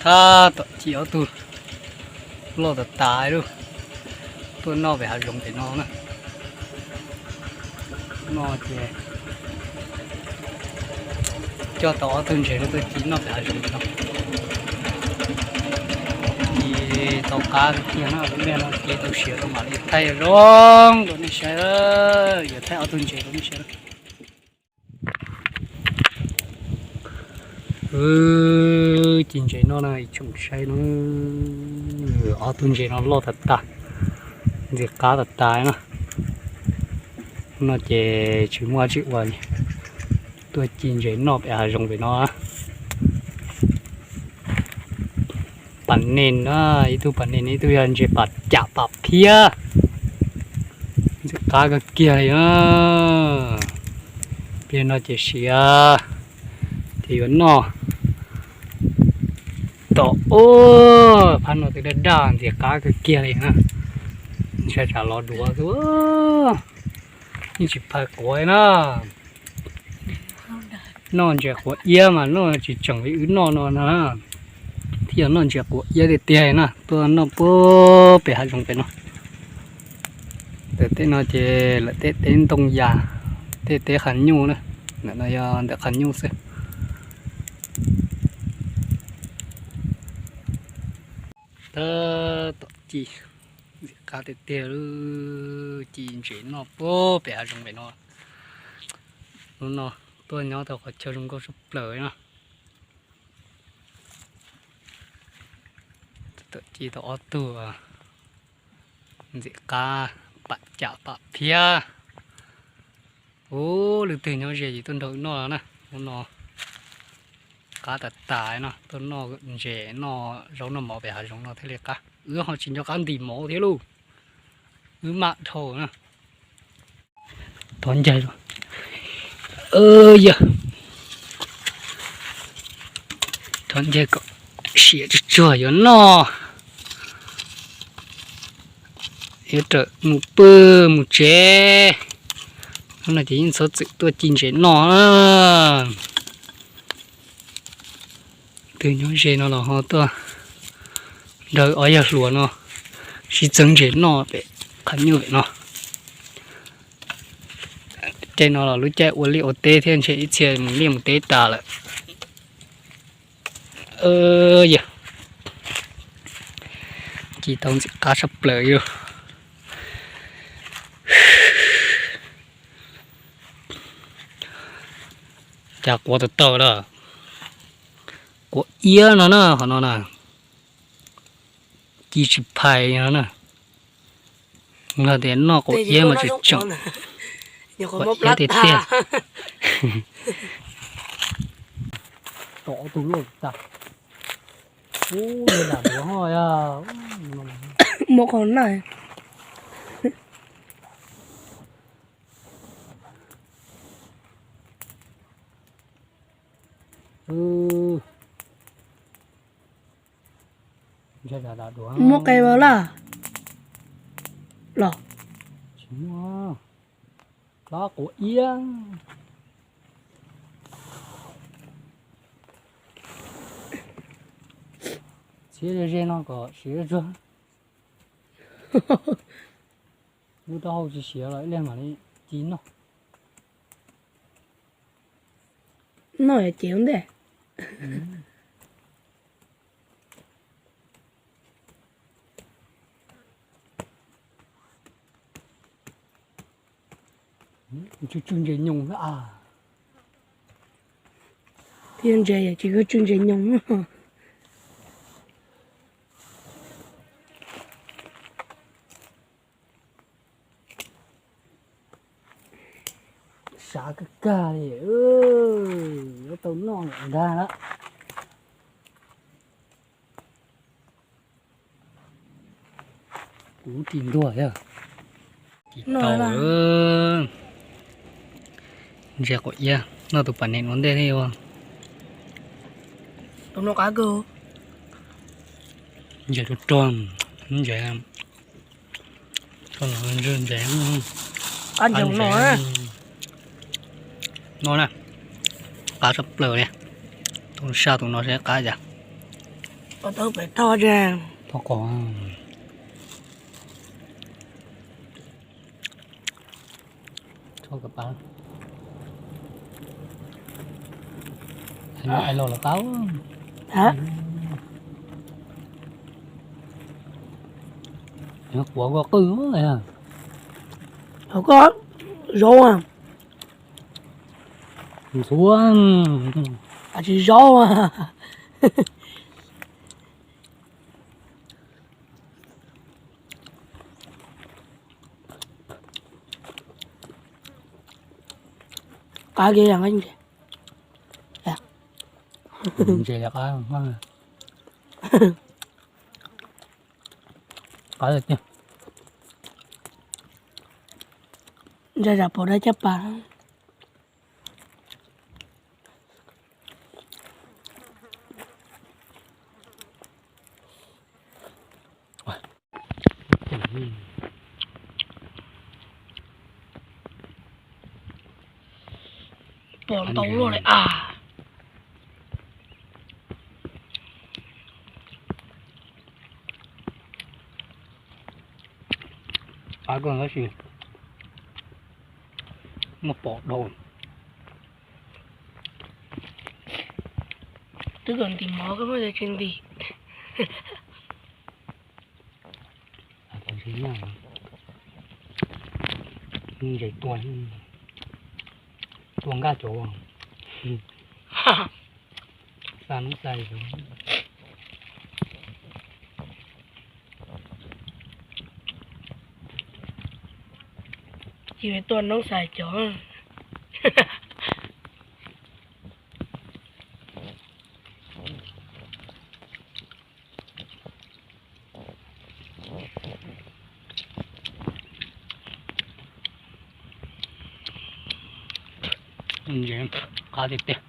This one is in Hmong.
Thab tom ci ob tug loj tas tas lawm, tuaj noj pem hav zoov pem no na. No ces coj tau ob tug ntses tuaj ci noj pem hav zoov pem no. Ci tau qab tiag tiag na, lub liaj no ci tau siav tau mam li thaij zoo rau nej saib, yuav thaij ob tug ntses rau nej saib. Ci ntses noj no ib tsoom saib no, ob tug ntses no loj tas tas, ntxim qab tas tas na. No ces tsis muaj dab tsi ua li, tuaj ci ntses noj pem hav zoov pem no. Pas nees na, ib tug pas nees, ib tug yog ntses pam cam pam phiab. Ntxim qab kawg kiag li na. Pliag no ces siav ces yuav noj tom ub, phab no twb daj daj ntxim qab kawg kiag li na. Ntshai tsam los duav xwb, yeej tsis phais quav na. Noj ntses quav iab mas noj tsis tseem li wb noj no na, thiaj yog noj ntses quav iab tiag tiag na, tuaj noj puag pem hav zoov pem no. Ntawm tej no ces lawm tej teb ntoo yas, tej teb qhav nyuj na, ntawm no yog ntawm qhav nyuj xwb. Tab tom ci, ntxim qab tiag tiag li, ci ntses noj puag pem hav zoov pem no. Hnub no tuaj nyob tau qhov chaw zoo nkauj tshaj plaws no. Ci tau ob tug, ntxim qab pam cam pam phiab. Ub, leej twg nyob ze ces tuaj nrog wb noj no na. Hnub no qab tas tas no, tuaj noj ntses noj zaub noj mov pem hav zoov no thiaj li qab. Wb ho tsis nco qab ntim mov thiab lauj. Wb maj dhau na. Thov ncaig, yog, thov ncaig kom siav tsuag tsuag yuav noj. Yuav rawm mus pw mus tsev. Hnub no ces yeej txhob txwm tuaj ci ntses noj na. Twg nyob ze no los ho tuaj nrog ob yawg hluas no sib txeeb ntses noj pem qhav nyuj pem no. Caij no los lub caij ua liaj ua teb thiab ntshe ib txhia mus liaj mus teb tas lawm. Yog, ci tau ntxim qab tshaj plaws li. Cas quav tau tau lawm. Quav iab no na, qhov no na, ci tsis phais no na. Luag tias noj quav iab mas tseem tseem, quav iab tiag tiag. Tom tus loj tas. Ub, lam duav ho yog. Muab qhov na. Muab qe ua laj los? Tsis muaj, qab quav iab. Txiav ze no kom siav tsuag. Lub taub hau tsis siav los ib leeg mam li ci noj. Noj ces ua ntej. Tsw tsw ntses nyoos xwb a. Thiab ntses tsis kheev tsw ntses nyoos. Sav kawg kawg li, yuav tau noj ntag lawm. Kuv ris ntuag thiab. Ris tau. Ntses quav iab, noj tus pas nees ua ntej thiab. Ntses rog rog, ntses no, ntses no na, qab tshaj plaws li. Tus saj tus no seb qab cas. Pov tau pem thoj tse. Thoj qos. Thoj kab pab. Ai los los qab. Hab. Quav koj qwj. Qhov koj zaub a. Ntxhuav. Tsis zaub a. Qab kiag ntses. Ntses qab. Qab tiag. Ntsa zam pom dab caj pas. Pom ntau luaj li a. Qab koj tab sis muaj pom dhau. Twb kom ntim mov koj muab tsis ntim. Ntses tua, tua nkaj cov, xa noob xais cov. Ces tua noob xais cov. Ntses qab tiag tiag.